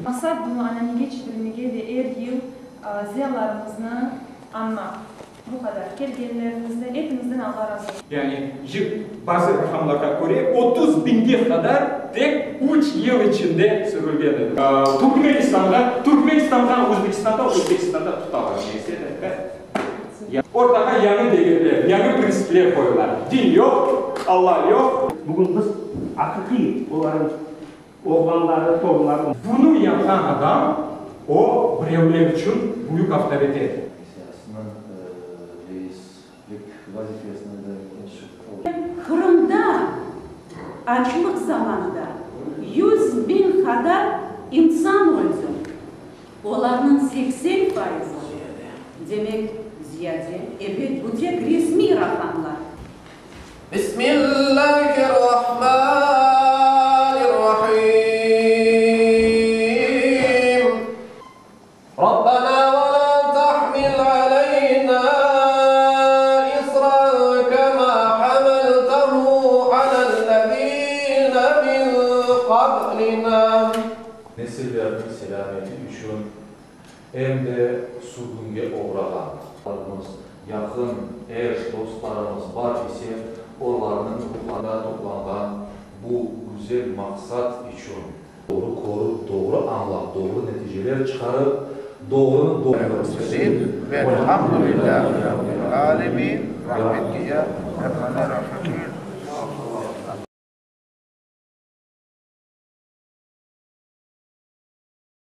Maqsat bunı ananege çevirmege ve er yıl ziyalarımıznı añmaq. Bu qadar. Kelgenleriñizden, epiñizden Alla razı olsun. Yani, bazı raqamlarğa köre, 30 biñge qadar tek üç yıl içinde sürülgen edi. Turkmenistanğa, Turkmenistanğa, Özbekistanda, Özbekistanda tutalar, neyse de. Ortağa yañı degerler, yañı printsipler qoyula. Din yoq, Alla yoq. Bugün biz aqiqiy olarnıñ oğlanları, torunları. Bunı yapqan adam, o, birevler içün büyük avtoritet. Missiyasınıñ reislik vazifesini de oldı. Qırımda açlıq zamanında 100.000 qadar insan öldi. Olarnıñ 80 fayızı, demek, ziyade, ebet, bu tek resmiy raqamlar. Bismillahirrahmanirrahim. Rabbena ve la tahmil aleyna isran kema hamaltehu alellezine min qablina. Nesillerniñ selâmeti içün em de sürgünge oğrağan. Yaqın eş, dostlarımız bar ise, olarnıñ ruhlarında toplanğan bu güzel maqsat içün. Doğru körip, doğru añlap, doğru neticeler çıqarıp, doğrunı doğru. Velhamdülillâhi Rabbil âlemin. Rahmetke ya Erhamer Rahimin.